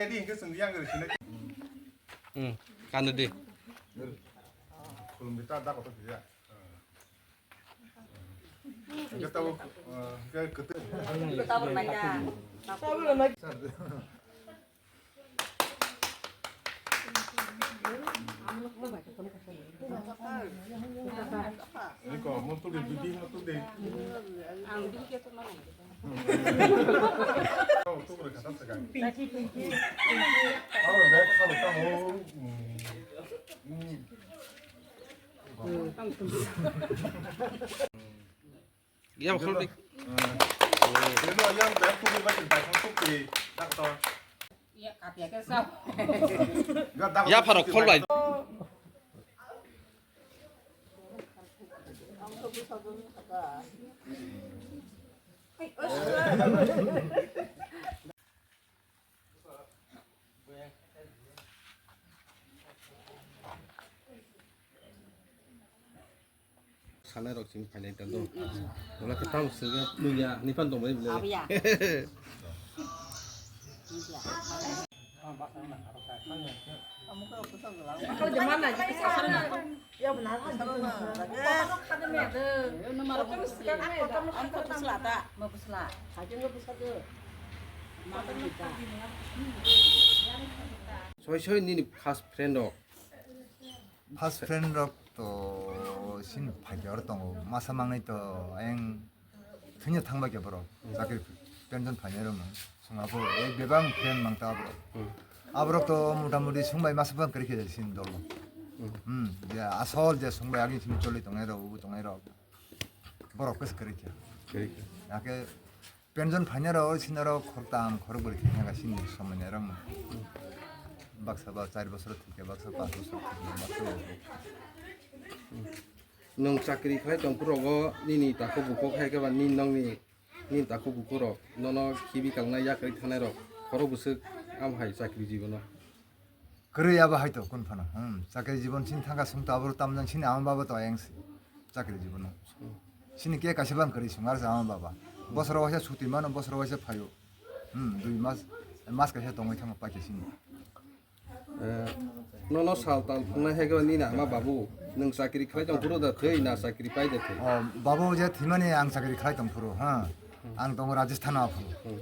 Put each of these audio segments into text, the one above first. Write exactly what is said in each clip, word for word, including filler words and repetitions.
Ready, hingke chwng yang gari sinai. Hmm, kanu di. Khulumdi ta da kotor kisa. Hingke tabuk, eh, hingke kwtwi. Tabuk nai da. Sir. Iko, mo tu di, di, mo tu di. Ang di ke tu mana? Yang khol di. Yang khol di. Ya, pharo khol bai. Sanai rok chini phainai tando. Wala khe tamo sege nuya ni pan tong bai bile. Abiya. Soi soi nini first friend rok. First friend rok to sin phaikhe oro tongo, masa mangnai to ayang thwina thangbai khe borok chakri pension phainai rok no. Chwng abo ek bebak friend mang ta borok. Hmm. Aborok to mota moti chwng bai masa bang kwrwi khe sin dolo. Hmm. Hmm, je asol je chwng bai agini simi choli tongnai rok, ubu tongnai rok. Borok khe kwrwi khe. Kwrwi khe. Yakhe pension phainai rok, sinai rok khoroktam khorokbwrwi khe thangkha sini somoi nai rok no. Baksa ba char bosor thwikhe, baksa panch bosor thwikhe, baksa bo. Nwng chakri khlai tong phuru rogo nini takhuk bukhuk hai khe ba nini nokni, nini takhuk bukhuk rok nono khibi kalnai yakarwi thanai rok khorok bwswk am hai chakri jibono. Kwrwi abo hai to kun phano, hmm, chakri jibon sini thangkha chwng to abo tam jang sini ama baba to ayang si chakri jibono. Sini ke kaisa bang kwrwi chwng ar ama baba. Bosoro waisa chuti mano, bosoro waisa phaio. Hmm, dui mas, mas kaisa tongwi thango paikhe sini. Eh, nono sal tal thungnai hai khe nini ama babu, nwng chakri khlai tong phuru da thwi na chakri pai da thwi? Oh, babu je thwimani ang chakri khlai tong phuru, ha. Ang tongo Rajasthan o aphuru. Hmm.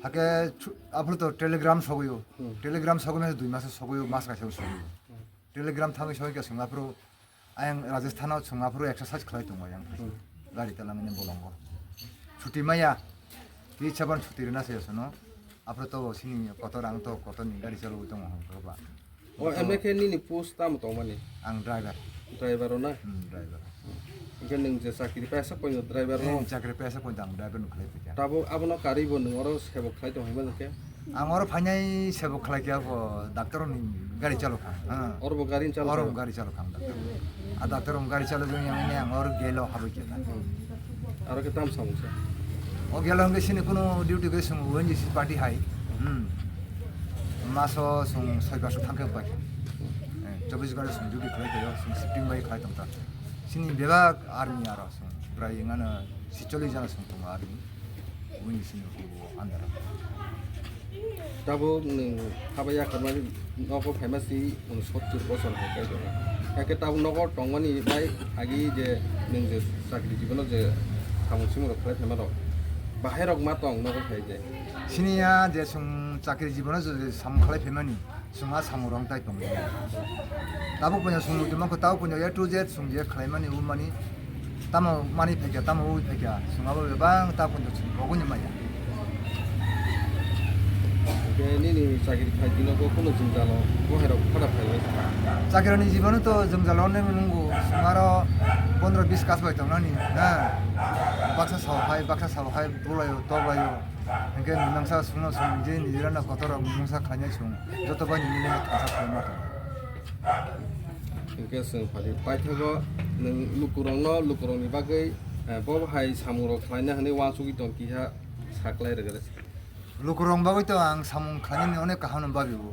Hake chu-, aphuru to telegram sogwi o. Hmm. Telegram sogwi masa dui mas sogwi o, mas kaisa sogwi o. Hmm. Telegram thangwi sogwi khe chwng aphuru ayang Rajasthan o chwng aphuru exercise khlai tongo ayang. Hmm. Gari talamani bolongo. Chuti maya. Twi chaban chuti rwna se sono. Aphuru to sini kotor ang to kotor ni gari chalwi tongo hwn ba. O, M A khe nini post tamo tongmani? Ang driver. Driver o na? Hmm, driver. Hingke nwng je chakri paisa poino driver no? Hmm, chakri paisa poino ang driver no khlai phaikha. Tabuk abono karwi bo nwng oro sebok khlai tong hinmani khe? Ang oro phainai sebok khlai khe abo doctor ni gari chalokha. Ha. Oro bo gari chalokha? Oro bo gari chalokha ang doctor. A doctor ni gari chalokha yang ang oro gelo habwi khe. Hmm. Aro khe tam samung sa? O gelo hingke sini kuno duty khe sung O N G C party hai. Hmm. Maso sung soi baso thangkhe bai. Eh, chobbish ghonta sung duty khlai khe sung shifting bai khlai tongta. Sini bebak army aro sung brai ngana sicholi jana sung tongo army. Wini sini hugo andara. Tabuk nwng habaya kharmani nogo phaima si unsottur bosor hai kai tongo. Hakhe tabuk nogo tongmani bai agi je nwng je chakri jibono je samung simung rok khlai phaima rok bahai rok ma tong nogo phai je. Sini ya je chwng chakri jibono je samung khlai phaimani. Chwng a samung rok tai tongwi. Tabuk puino chwng muitu mankho, tabuk puino A to Z chwng je khlaimani, umani, tamo manwi phaikha, tamo ui phaikha, chwng abo bebak tabuk puino chwng rogwi ni maya. Hingke nini chakiri khaitino bo kunu jwngjalo, bo hai rok phada phaiwi. Chakironi jibono to jwngjalo nwngo, chwng aro pondro bis kas bai tongnani, ha? Baksa sao hai, baksa sao hai, bulaio, toblaio. Hingke mimangsa sungno sung je nijera no kotor rok mungsa khlainai sung joto bai ni mili thangsa khlaima tongo. Hingke chwng phadi paithago nwng lukurokno lukurokni bagwi, eh, bo hai samungrok khlaina hwnwi uansugwi tong kiha saklai rwgwrwi. Lukurokni bagwi to ang samung khlainani onek kaham no babi o.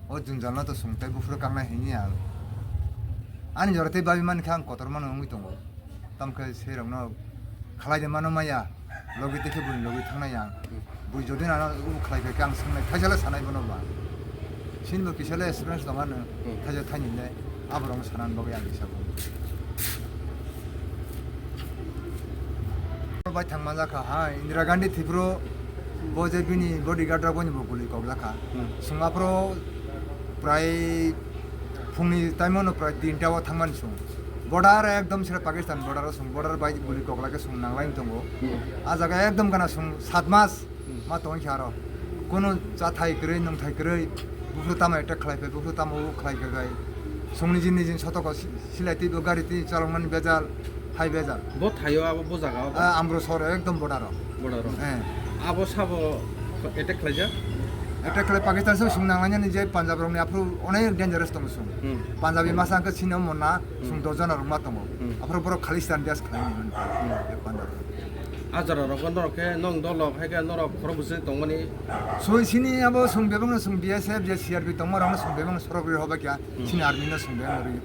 O jwngjalno to sung tei buphuru kangnai hini ang. Ani jora tei babi mankha ang kotor mano wngwi tongo. Tamkhe seirokno khlai de mano maya. Logi tei khe buini logi thangnai ang. Hmm. Bui jodi nana ubu khlai khe ang swngnai, thaisale sanai bono ba. Sini bo kisale experience tong ano, Hmm. thaisa thaini le, aborok sanani bagwi ang kisa bo. Bai thang manjak kha, ha, Indira Gandhi Tripura bo je bini bodyguard rok boini bo guli kok jak kha. Hmm. Sung aphro prai phungni time no prai tinta o thangmani sung. Border ekdom sere Pakistan border o sung, border bai guli kok lake sung nanglai tongo. Hmm. A jaga ekdom gana sung sat mas Hmm. ma tong khe aro. Kono chathai kwrwi, nungthai kwrwi, buphuru tamo attack khlai phai, buphuru tamo o khlai phai bai. Sung nijin nijin sotoko si-, silai twi bo gari twi chalokmani bejal, hai bejal. Bo thaio abo, bo jaga o? Ah, Amritsar ekdom border o. Border o. Eh. Abo sabo attack khlaijak? Attack khlai Pakistan se sung nanglainani je Punjab rokni aphuru onek dangerous tongo sung. Hmm. Punjabi masa hwnkhe sini omo na Hmm. sung dos jona rok ma tongo. Hmm. Aphuru borok Khalistan desh khlaimani hwn. Hmm. E Punjab rok. A jora rogo norok khe nong dolo hai khe norok khoro bwswk tongmani? Sui sini abo sung bebakno sung B S F je C R P tongma rokno sung bebakno sorok rwi hoba kya Hmm. sini army no sung bebakno rwi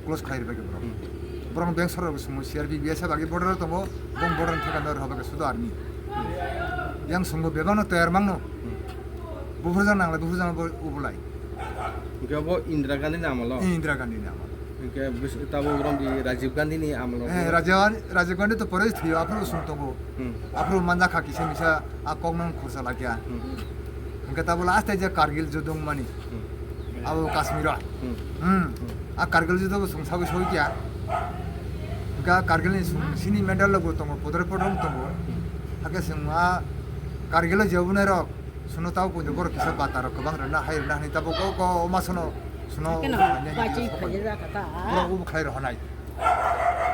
close khlai rwbaikha borok. Hmm. Borok beng sorok rwi sungo C R P B S F agi border o tongo, bong border ni theka no rwi hoba kya sudo army. Hmm. Yang sungo bebakno toyar mangno. Hmm. Buphurjang nanglai buphurjang bo ubulai. Hwnkhe bo Indira Gandhi ni amolo? Eh, Indira Gandhi ni amolo. Hwnkhe bis-, tabuk romdi Rajiv Gandhi ni amolo Eh, bo? Rajiv, Rajiv Gandhi to pore thwiyo, aphuru sung tongo. Hmm. Aphuru manjakha kisa misa a kokno khursa lakya. Hmm. Hwnkhe tabuk last je Kargil judung mani. Hmm. Abo Kashmir o. Hmm. Hmm. Hmm. A Kargil judo bo sung sagwi soi kya. Hwnkhe Kargil ni sung sini medal logo tongo, podre podrong tongo. Hmm. Hakhe sung a Kargil o jebunai rok. Suno tabo puinjo borok kisa bata rok kwbang rwna hai rwna hwnwi tabo ko ko o masono suno Keno, ubu khainai bachi hwnwi khaijak kha ta. Borok ubu khlai rw hanai.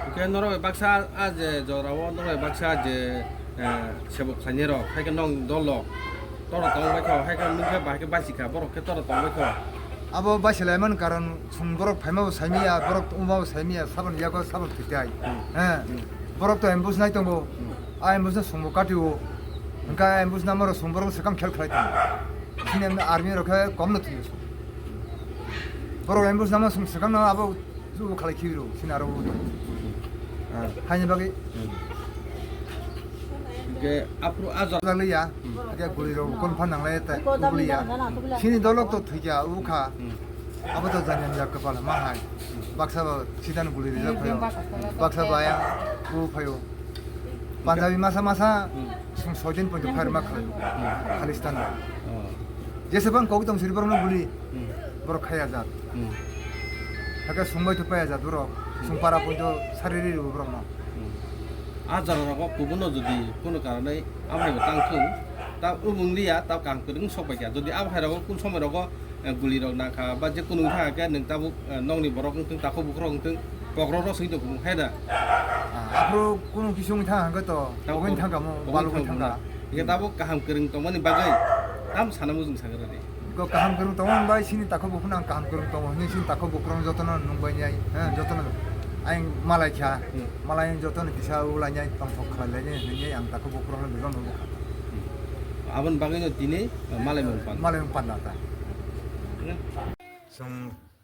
Hwnkhe norok bai baksa a je jorao norok bai baksa je, eh, sebok khlainai rok hai khe nong dol rok tora tong bai kho hai khe nwng khe bahai khe bachikha borok khe tora tong bai kho. Abo bachilai mani karon chwng borok phaima bo saimiya borok wngma bo saimiya saboni yago saboni thwitai. Hmm. He. Hmm. Borok to ambush nai tongo. Hmm. A ambush no sungbo kati o. Hwnkhe ambush namaro sung borok swkang khel khlai tongo. Chini army rok khe kom no thwiyo sung. Borok ambush nama sung swkang no abo jubo khalai khibi rw sini aro bo. Ah. Haini bagwi. Hmm. Hwnkhe aphuru a jora. Jagli ya. Hmm. Hwnkhe guli rok kon phan nanglai ta. Guli ya. Sini dolok to thwikya ubu kha. Hmm. Abo to jani jani jak kwpal ma hai. Baksa ba sidan guli rijak phaio. Baksa ba ayang ku phaio. Punjabi masa masa Hmm. sung soi din poito fire ma khlaio. Hmm. Khalistan ba. Oh. Jese bang kok tong siri borok no guli. Hmm. Borok khaya jat. Hmm. Hake sung bai to paya jat borok. Sung para poito sariri ro borok no. Hmm. A jara rogo kubuno jodi kono karonai amai bo tang thung. Ta umung liya ta kang kwrwng sok bai kha. Jodi abo hai rogo kun somoi rogo eh, guli rok nangkha ba je kunu wngkha khe nwng tabuk, eh, nokni borok wngthung takhuk bukhuk rok wngthung kokrok rok swngwi tongkha hai da. Ah, aphuru kunu kisa wngwi thangkha hwnkhe to Tabuk pogwi thangkha mo pogwi balugwi thangkha thangkha. Hwnkhe tabuk kaham kwrwng tongmani bagwi tam sana mujung sakha rwdi. Ko kaham kwrwng tongmani bai sini takhuk bukhuk ang kaham kwrwng tongo hwnwi sini takhuk bukhuk rok jotono nungbai nai, eh, jotono ayang malai kha, Hmm. malai jotono kisa ulainai tongthok khlai lainai hwnwi ang takhuk bukhuk rokno bebak nungkha. Hmm. Aboni bagwino tini, eh, malaimung panda. Malaimung panda ta. Hmm. Chwng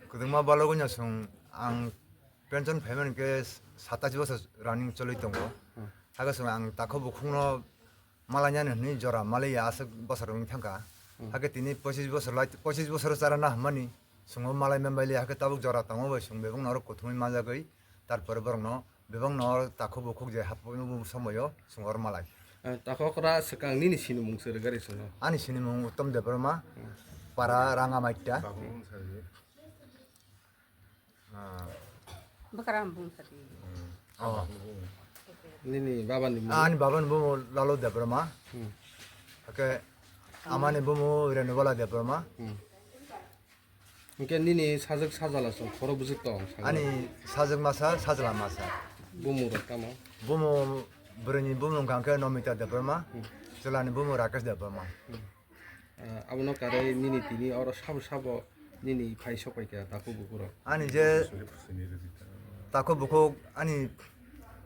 kwdwngma balogwino chwng ang pension phaimani khe satais bosor running choli tongo. Hmm. Hakhe chwng ang takhuk bukhukno malainani hwnwi jora malaiya aswk bosor wng thangkha. Hmm. Hakhe tini pochis bosor lai, pochis bosor chara na hwnmani chwngno malai manbaili hakhe tabuk jora tongo bai chwng bebakno oro kuthumwi manjagwi tarpore borokno Bebak no takhuk bukhuk je hapwi bo somoyo sung or malai. Eh, takhuk okra swkang nini sinimung se rwgari swngo. Ani sinimung Uttom Debbarma, Hmm. para Ranga Maitta. Hmm. Ah. Bwkra bung sadi. Hmm. Oh. Nini baba ni mung? Ani baba ni bumu Lalo Debbarma. Hmm. Hake amani bumu Renubala Debbarma. Hmm. Hwnkhe nini sajwk sajla chwng khoro bwswk tong sago? Ani sajwk masa, sajla masa. Bumung rok tamo? Bumu bwrwini bumung hwnkha khe Nomita Debbarma, Hmm. chwlani bumu Rakesh Debbarma. Hmm. Ah, abono karwi nini tini oro sabo sabo nini phai sok pai kha takhuk bukhuk rok? Ani je takhuk bukhuk ani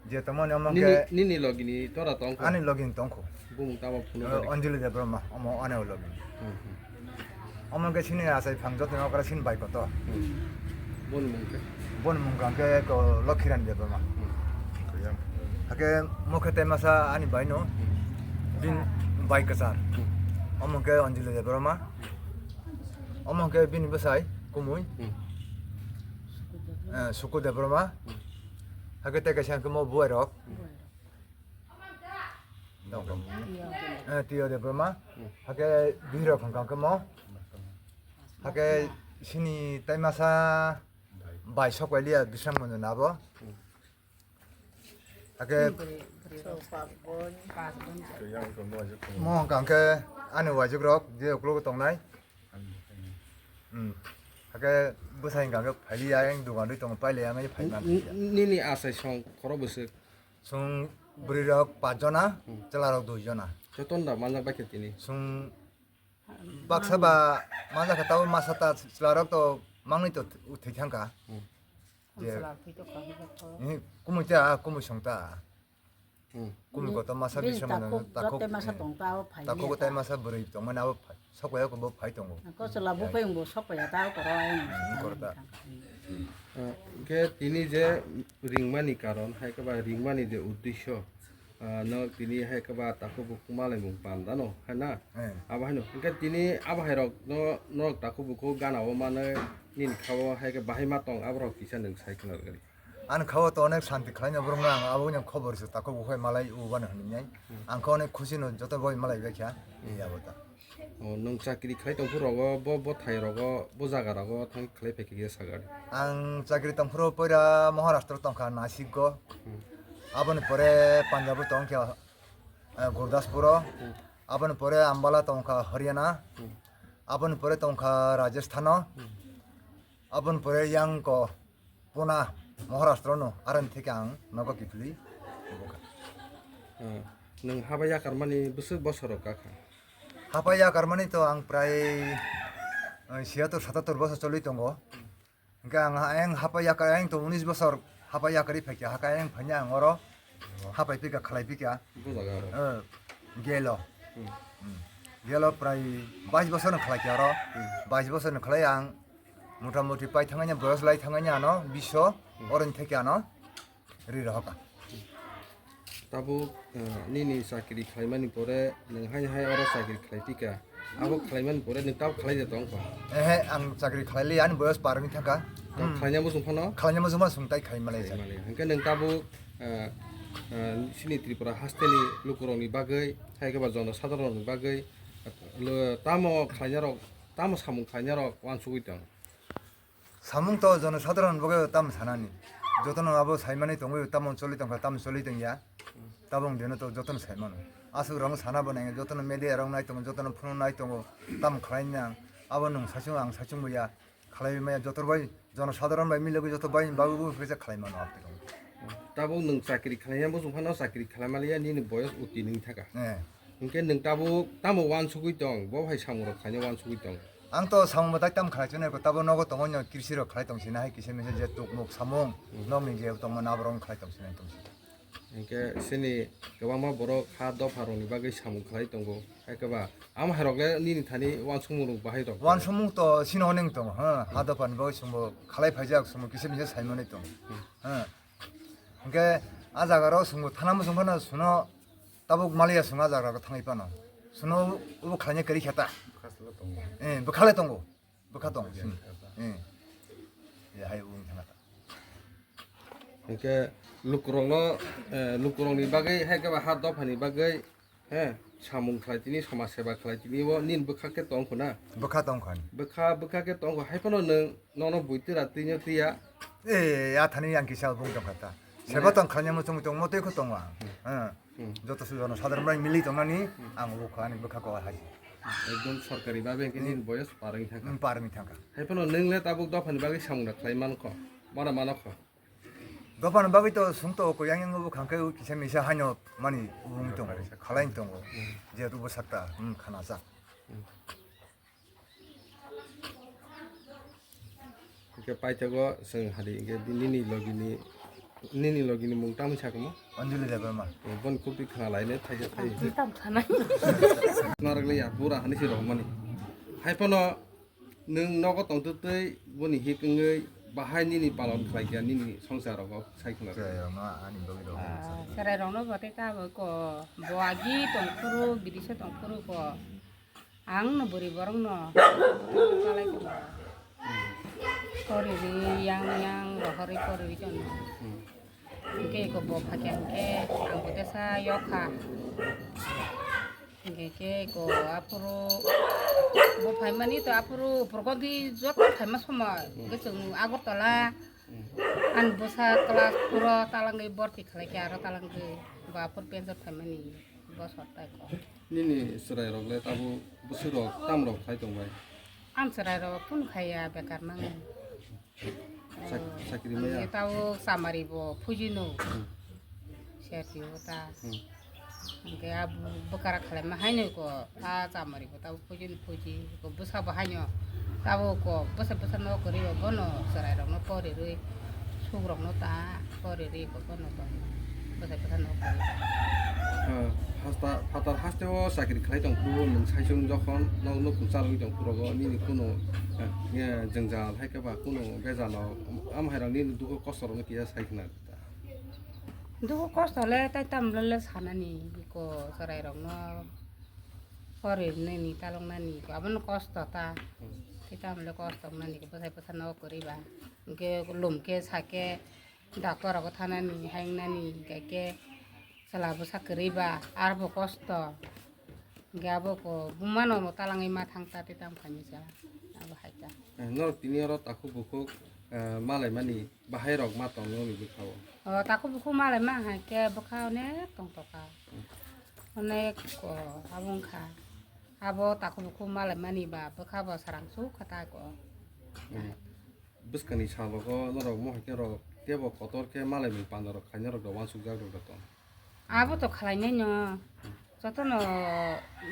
Je tongmani omo Nini, khe nini logini tora tongkho? Ani logini tongkho. Bumung tamo phunu Eh, tari? Anjali Debbarma, omo ani logini. Hmm, hmm. Omo khe sini achai phang joto okra sini bai koto. Hmm. Boni mung khe? Boni mung khe ko Lokhiran Debbarma. Hmm. Hake mokhe te masa ani bai no. Hmm. Bai kwchar. Omo hwnkhe Anjali Debbarma. Omo hwnkhe bini bwsai Kumui. Hmm. Eh, Suku Debbarma. Hmm. Hakhe tei kaisa hwnkhe mo buai rok. Hmm. Eh, Tiyo Debbarma. Hmm. Hakhe bihirok hwnkha hwnkhe mo. Hakhe sini taimasa bai sok bai liya Biswang Manjuna abo. Hmm. Hakhe mo hwnkha hwnkhe ani wajwk rok je uklok tongnai. Hmm. Hakhe bwsai hwnkha hwnkhe phailiya, yang dugan rwi tongo, pailiya, yang phai man. N-, n-, nini achai song khoro bwswk? Chwng bwrwi rok pach jona, hmm, chwla rok dui jona. Jotono da manjak bai khe tini? Chwng baksa ba manjak khe tabo masa ta chwla rok to mangni to thwi thangkha. Hmm. Je. Chwla thwi to kha hwnkhe to. Eh, kumui ta, kumui song ta. Hmm. Kumui kotor masa bini bising mano takhuk, takhuk, jote masa eh, tong ta o phai takhuk ya tai ta. Masa bwrwi tongmani abo phai, sokpaiya ko bo phai tongo. Ko chwla bo phai bo sokpaiya ta o koro ayang. Hmm, koro ta. Hmm. Eh, hwnkhe tini je ringmani karon, hai khe ba ringmani je uddesyo, ah, no tini hai khe ba takhuk bukhuk malaimung panda no, hai na? Eh. Abo hai no. Hwnkhe tini abo hai rok no, norok takhuk bukhuk gana o manwi nini kha o hai khe bahai ma tong, abo rok kisa nwng sai khna rwgwi. Ani kha o to onek santi khlaina borok no ang abo wngya khobor se takhuk bukhuk malai o bano hinwi nai. Hmm. Ang kha onek khusi no joto bai malai bai kha. Hmm. Ya bo ta. O, nwng chakri khlai tongphuru rogo, bo, bo thai rogo, bo jaga rogo thang khlai phai khe saka di. Ang chakri tongphuru poira Maharashtra tongkha Nasik o. Hmm. Aboni pore Punjab o tongkha, eh, Gurdaspur o. Hmm. Aboni pore Ambala tongkha Haryana. Hmm. Aboni pore tongkha Rajasthan o. Hmm. Aboni pore yang ko Pune, Maharashtra no, aroni theke ang nogo kiphilwi bukha. Ah, nwng haba yakarmani bwswk bosor rok kakha? Haba yakarmani to ang prai, eh, siyator satator bosor choli tongo. Hwnkhe ang ha-, ayang haba yakar, ayang to unis bosor haba yakarwi phaikha, hakhe ayang phaina ang oro hapai phika, khlai phika. Bo jaga aro? Eh, gelo. Hmm. Hmm. Gelo prai bais bosor no khlai kha oro. Hmm. Bais bosor no khlai ang Mota moti pai thangani, boyos lai thangani ano, biso, hmm, oroni theke ano ri rohoka. Tabuk, eh, nini chakri khlaimani pore, nwng hai hai oro chakri khlai pika. Abo khlaimani pore nwng tabuk khlai de tong kha? Ehe, ang chakri khlai li, ani boyos par wngwi thangkha. Tabuk, hmm, khlaina muchung phano? Khlaina muchung phano chwng tai khai malai. Khai malai. Hwnkhe nwng tabuk, eh, eh, sini Tripura hasteni lukurokni bagwi, hai khe ba jono sadharonnokni bagwi, eh, lo-, tamo khlainarok, tamo samung khlainarok uansugwi tong? Samung to jono sadharon bagwi tamo sanani. Jotono abo saimani tongwi tamo choli tongkha, tamo choli tongya. Tabong deno to jotono saimano. Aswk rang sana bo nang jotono media rok nai tongo, jotono phone nai tongo, tamo khlai nang. Abo nwng saichung ang saichung boya. Khlai maya joto bai jono sadharon bai milogwi joto bai babu bu kisa khlai mano apni tong. Tabuk nwng chakri khlaina bo chwng phano chakri khlai maliya nini boyos uti nwng thaka. Eh. Hwnkhe nwng tabuk tamo uansugwi tong, bo hai samung rok khlaina uansugwi tong. Ang to samung batai tam khlai chonai ko, tabo nogo tongo no kirsi rok khlai tong sina hai kisa misa je tukmuk samung, hmm, nokni je tongma naborok khlai tong sina tong sina. Hwnkhe sini kwbangma borok ha dopha rokni bagwi samung khlai tongo, hai khe ba amo hai rok le nini thani uansukmung rok bahai rok. Uansukmung to sino onek tongo, ha, ha dopha ni bagwi chwngbo khlai phaijak, chwngbo kisa misa saimani tongo. Hmm. Ha. Hwnkhe a jaga rok chwngbo thana muchung phano suno tabuk maliya chwng a jaga rok thangwi phano. Suno ubo khlaina kwrwi khe ta. Bwkha salo tongo. Eh, bwkha le tongo. Bwkha tong sini. Eh. Ya hai wng thangkha. Hwnkhe lukurokno, eh, lukurokni bagwi hai khe ba ha dophani bagwi, he, samung khlai tini, somaj seba khlai tini, o nini bwkha khe tong kho na? Bwkha tong kha ni. Bwkha, bwkha khe tong kho, hai phano nwng nono bui tira twi no twi ya? Eh, ya thani yang kisa bung tong kha ta. Seba tong khlaina muchung tong mo twi kho tong ang. Hmm. Eh. Hmm. Joto sujono sadharon bai mili tongnani, hmm, ang ubo kha ani bwkha ko hai. Ekdom sorkari babe hwnkhe, hmm, nini boyos par wngwi thangkha. Hmm, par wngwi thangkha. Hai phano nwng le tabuk dophani bagwi samung da khlai man kho, mano mano kho. Dophani bagwi to sung to ko yang yang bo khangkhe kisa misa haino mani wng tongo, khalai tongo. Hmm. Jehetu bo sakta, hmm, khana sak. Hmm. Hwnkhe paithago chwng hari hwnkhe nini logini, nini logini mung tamo sakamo? Anjali Debbarma. Boni khuk twi khna lainai thaisa thai. Ang twi tam khanai. Narwk le ya pura hani se rohormani. Hai phano nwng nogo tongtwtwi boni hik wngwi Bahai nini palon khlai kha nini songsar rogo sai khna. Chwrairokno ani bagwi rw. Ah, chwrairokno bo tei ta bo ko, bo agi tongphuru, bidesh o tongphuru ko. Ang no bwrwi borok no chalai tongo. Hmm. Poriri yang yang rohorwi poriri tongo. Hmm. Hwnkhe eko bo phakya hwnkhe ang bo tesa yokha. Hwnkhe khe eko aphuru bo phaimani to aphuru Progonti joto phaima somoi. Hmm. Hwnkhe chwng Agartala. Hmm. Ani bwsa class four o talangwi borti khlaikha aro talangwi bo aphuru penjor phaimani. Bosor tai ko. Nini chwrairok le tabuk bwswkrok tamrok khai tongbai? Ang chwrairok kunu khaiya bekar nango. Chak-, chakri maya? Ang tabuk chamari bo phujino. Hmm. Serti o ta. Hmm. Hwnkhe a bwkara khalaima haino ko ta chamari bo tabuk phujino phuji ko bwsa bo haino tabuk ko bwsa bwsa no kwrwi bo bono chwrairokno porirwi sukrokno ta. Pore ri ko bono to. Bwsai bwsai no pore. Ah, hasta, phatar haste o chakri khlai tong phuru nwng saichung jokhon nok nukhung chalwi tong phuru go nini kuno, eh, eh, jwngjal hai khe ba kuno bejalo am hai rok nini dukhu kosto rok no kiya sai khna. Dukhu kosto le tai tam le le sanani ko chwrai rok no pore nini talong nani ko abono kosto ta. Hmm. Tai tam le kosto nani ko bwsai bwsai no kwrwi ba. Hwnkhe lum khe sa khe Doctor rogo thanani, haingnani, hingkhe khe chwla bwsa kwrwi ba, arbo kosto. Hingkhe abo ko bumano mo talangwi ma thang ta tei tamo khainwi sa, abo hai ta. Eh, norok tini oro takhuk bukhuk, eh, malaimani bahai rok ma tongo nini bwkha o? O, takhuk bukhuk malaima hai khe bwkha onek tongthoka. Hmm. Onek ko abo wngkha. Abo takhuk bukhuk malaimani ba bwkha bo swrang suk kha ta ko. Hmm. Bwskangni salogo norok mohai khe rok teibo kotor khe malaimung panda rok khaina rok da uansukjak rok da tong. Abo to khlainai no. Jotono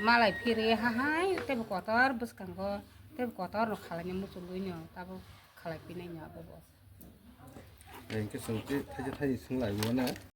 malai phiri hahai teibo kotor bwskango teibo kotor no khlaina muchungwi no tabuk khlai pinai no abo bo. Hingkhe chwng tei thaisa thaini swng lai mano.